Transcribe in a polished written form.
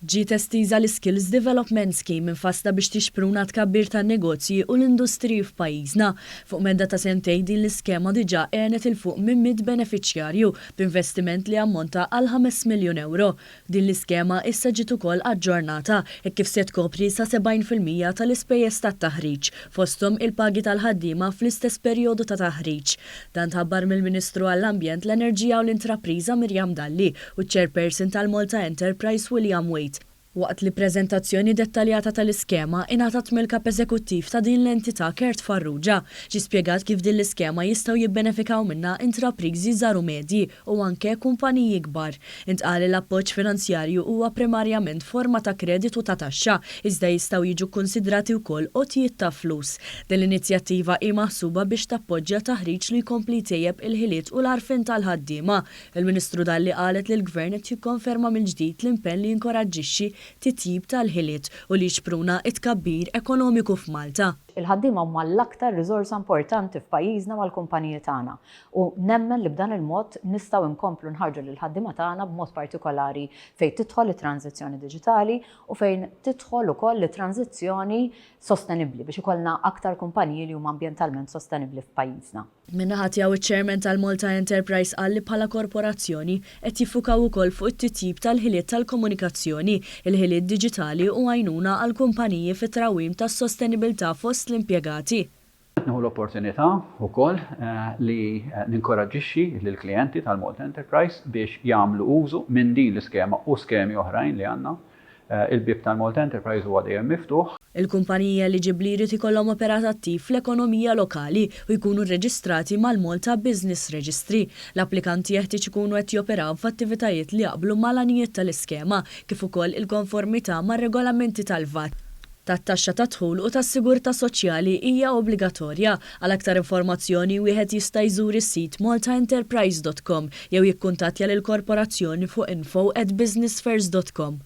Ġiet estiża l-Skills Development Scheme imfassla biex tixpruna t-tkabbir tan-negozji u l-industriji f'pajjiżna. Fuq medda ta' sentejn din l-iskema diġà għenet 'il fuq minn 100 benefiċjarju b'investiment li jammonta għal €5 miljun. Din l-iskema issa ġiet ukoll aġġornata hekk kif se tkopri sa 70% tal-ispejjeż tat-taħriġ, fosthom il-pagi tal-ħaddiema fl-istess perjodu ta' taħriġ. Dan tħabbar mill-Ministru għall-Ambjent, l-Enerġija u l-Intrapriża Miriam Dalli u ċ-Chairperson tal-Malta Enterprise William Waite, waqt li preżentazzjoni dettaljata tal-iskema ingħatat mill-Kap Eżekuttiv ta' din l-entità Kurt Farrugia. Ġie spjegat kif din l-iskema jistgħu jibbenefikaw minnha intrapriżi żgħar u medji u anke kumpaniji kbar. Intqal li l-appoġġ finanzjarju huwa primarjament forma ta' kreditu ta' taxxa, iżda jistgħu jiġu kkunsidrati wkoll għotjiet ta' flus. Din l-inizjattiva hi maħsuba biex tappoġġja taħriġ li jkompli jtejjeb il-ħiliet u l-għarfien tal-ħaddiema. Il-Ministru Dalli qalet li l-Gvern qed jikkonferma mill-ġdid l-impenn li jinkoraġġixxi titjib tal-ħiliet u li jixpruna t-tkabbir ekonomiku f'Malta. Il-ħaddiema huma l-aktar riżorsa importanti f'pajjiżna mal-kumpaniji tagħna u nemmen li b'dan il-mod nistgħu nkomplu nħarrġu lill-ħaddiema tagħna b'mod partikolari fejn tidħol it-tranżizzjoni diġitali u fejn tidħol ukoll it-tranżizzjoni sostenibbli biex ikollna aktar kumpaniji li huma ambjentalment sostenibbli f'pajjiżna. Min-naħa tiegħu iċ-Chairman tal-Malta Enterprise qal li bħala korporazzjoni qed jiffukaw ukoll fuq it-titjib tal-ħiliet tal-komunikazzjoni, il-ħiliet diġitali u għajnuna għall-kumpaniji fit-trawwim tas-sostenibilità fost l-impjegati. Qed nieħu l-opportunità wkoll li ninkoraġġixxi lill-klijenti tal-Malta Enterprise biex jagħmlu użu minn din l-iskema u skemi oħrajn li għandna. Il-bieb tal-Malta Enterprise huwa dejjem miftuħ. Il-kumpaniji eliġibbli jrid ikollhom operat attiv fl-ekonomija lokali u jkunu rreġistrati mal-Malta Business Registry. L-applikanti jeħtieġ ikunu qed joperaw f'attivitajiet li jaqblu mal-għanijiet tal-iskema, kif ukoll il-konformità mar-regolamenti tal-VAT, tat-taxxa tad-dħul u tas-sigurtà soċjali hija obbligatorja. Għal aktar informazzjoni wieħed jista' jżur is-sit maltaenterprise.com jew jikkuntattja lill-korporazzjoni fuq info@businessfirst.com.